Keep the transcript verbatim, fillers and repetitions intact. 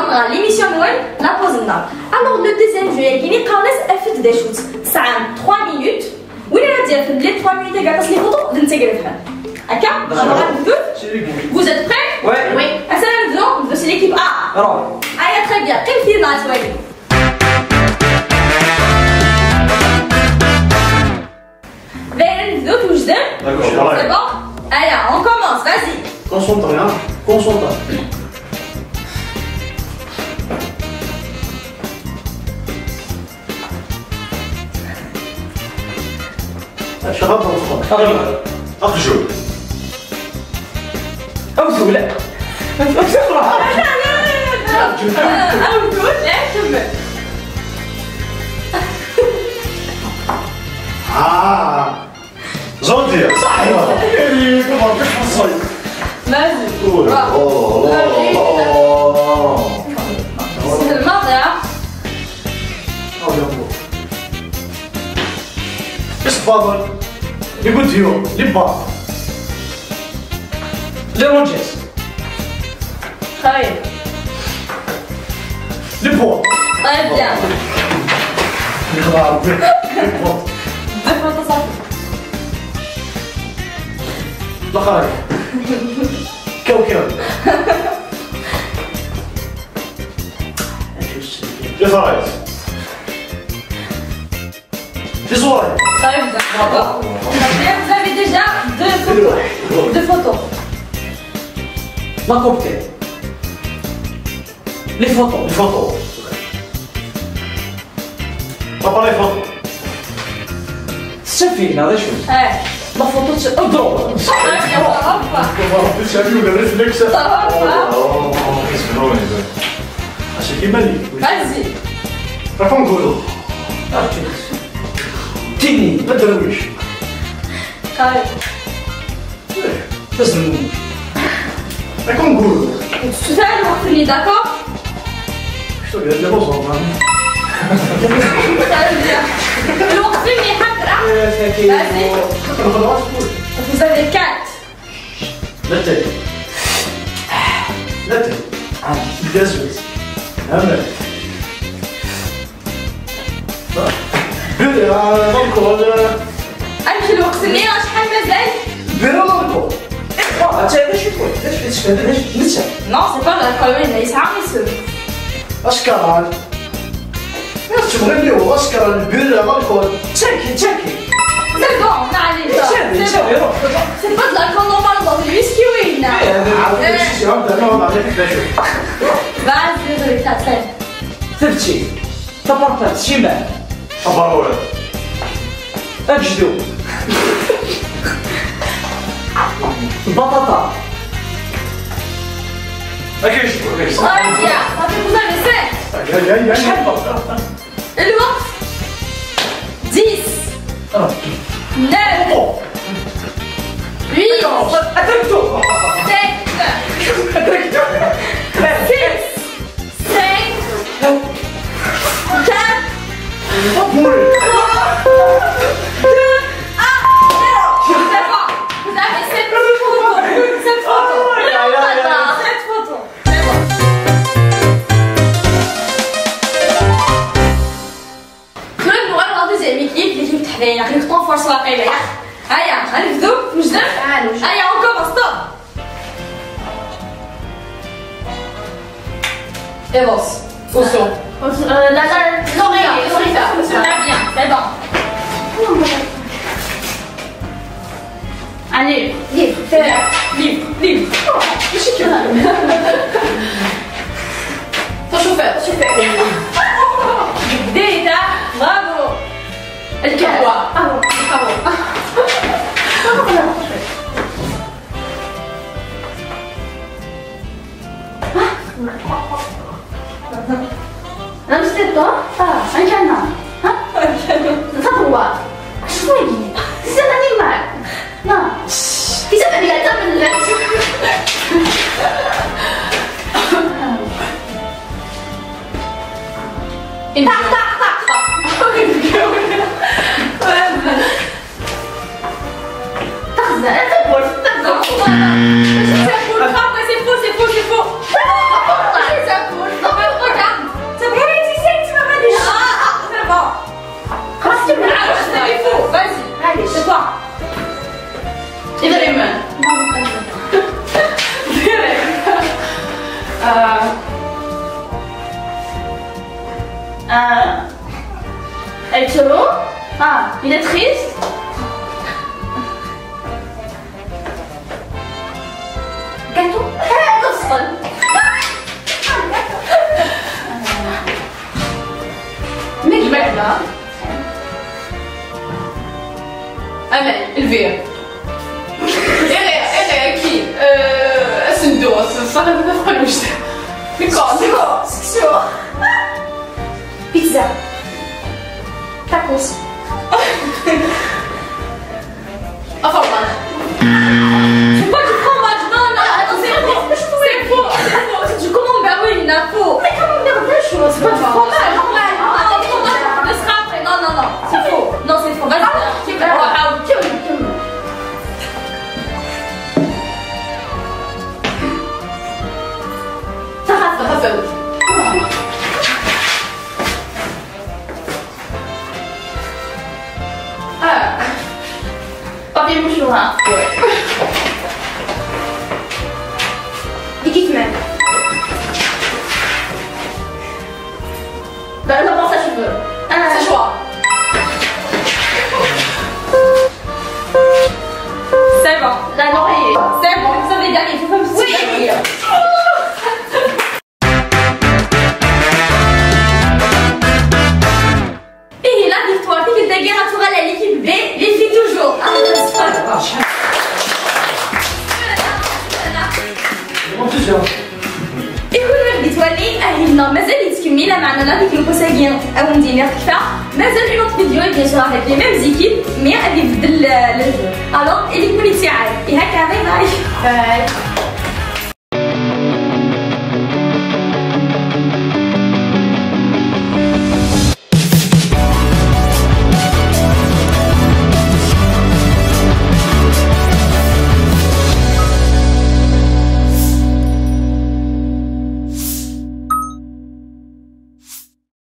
L'émission نوال la pause نهار. Alors le deuxième jeu ياكيني قالس افت داشوت ساعة trois minutes. وين غادي في les trois minutes كاع تصلي فوتو دنت غير فهم. هكا؟ Alors نبدو. Vous êtes prêts? Oui. Oui. اسا نبدو نبدو c'est l'équipe A. Allez, très bien. قيم في الناس وين؟ دايرين نبدو توجدوا. D'accord. C'est bon. Allez, on commence, vas-y. Concentré, hein. Concentré. اش غلط؟ اقجو. او ثولا. او ثولا. او ثولا. كمل. اه. جوندير. صح. كيفاش حصل؟ مازن. سهل ما ضيع. اش فاضل؟ لي بوديو، لي با. لي رونجيز. خايب. لي بوا. طيب، يا. يا ربي. لي بوا. دفع تصافي. لا خايب. كاوكاو. لي فرايز. في صورة. طيب، d'accord. Vous avez déjà deux photos. Deux photos. ما كوبتي. لي فوتو. لي فوتو. بابا لي فوتو. السفينة، هذا شو؟ اه. لا فوتو تس-، اضرب. صح، يا رب. ربي شافي ولا ريفلكس. صح. اش كيما لي؟ Vas-y. راكم نقولوا. تيني، ما درويش. طيب. تسلموا. راكم نقولوا. تسال وقتني، d'accord؟ شو قال لي بوزور، مامي؟ Très bien. الوقت فيني حقرة. Vas-y. Vous avez quatre. لا تاكل. لا تاكل. عادي. دازوز. هامل. بيري، آه، دونك، ولا؟ امشي الوقت اللي شحال مازال؟ بيري دونك. اه، انت علاش تقول؟ علاش تشهد؟ علاش نسى؟ Non, c'est pas l'alcool, وين يسعى يسوي. اش كان؟ اش تبغي اللي هو اش كان؟ البيري، الكول. تشيكي، تشيكي. C'est bon, on a allé. تشيكي، تشيكي، روح. C'est pas de l'alcool normal, c'est du whisky, oui, là. عاود نمشي، عاود نمشي. Vas-y, désolé, ça, c'est. ثبتي. تبرطات، شمال. أبرور. أجدو. البطاطا. أكيد شكون؟ Très bien. Ça fait vous avez sept. أي، أي، أي، أي. شحال بطاطا؟ الوقت. Dix. آه. Neuf. أوه. Huit. أدركتو. Sept. أدركتو. Six. Cinq, quatre, trois, deux, un, zéro. C'est bon. Vous avez sept photos. Sept photos. Aïe, aïe, aïe. Sept photos. C'est bon. Tura nnuɣal ɣer deuxième équipe, l'équipe teḥdayin, aql-ik ṭṭufur s waqila, ya. Aya, ad nebdu, nejdem? Ah, nejdem. Aya, on commence, stop. Et bon, au son. Euh, la, la, l'oreille, l'oreille. Très bien, c'est bon. Allez, livre, livre, livre. Chauffeur, chauffeur. Déjà, bravo. القهوة. قهوة، قهوة. أنا مستيطة. آه، أنا كان. ها؟ أنا كان. تطوع. شوي. زين أنيمال. نا. كيف أنا قاعدة من ال-، طق، طق، طق، طق. تخزن، أنا تقول، تقول. C'est faux, c'est faux, c'est faux, c'est faux. C'est faux. Ah. Elle est heureux? Ah, il est triste? Gâteau? Ah, non, c'est pas... Mais il va là. Aman, Elvire. Iɣir, iɣir, ki, euh, asendu, ṣṣaḥa n tafqelwect. Mikor, mikor, seksur. Pizza. Tacos. Fromage. C'est pas du fromage, non, non, non, c'est faux. C'est faux, c'est faux. C'est du camembert, oui, il a faux. Mais camembert, c'est pas du fromage. Normal. Non, non, fromage, on le sera après. Non, non, non, c'est faux. Non, c'est faux. Vas-y. Ah, tu vas. Ah, tu vas. Ah. Papier mouchoir. Ouais. Équipement. Bah, la brosse à cheveux. Ah. C'est choix. C'est bon. La laurier. C'est bon, vous avez gagné. Je peux me... Oui. Ihi, la victoire, tikkelt-agi ad tuɣal à l'équipe B, les filles toujours. Ah, ihi, ur ɣ-d-yettwali, ahil-nneɣ mazal yettkemmil, lameɛna la vidéo n wass-agi, ad wen-d-iniɣ tekfa. Mazal une autre vidéo, et bien sûr avec les mêmes équipes, mais ad ibeddel, euh, le jeu. Alors, ilikum-id ttiɛad. Ihi akka, bye bye. Bye.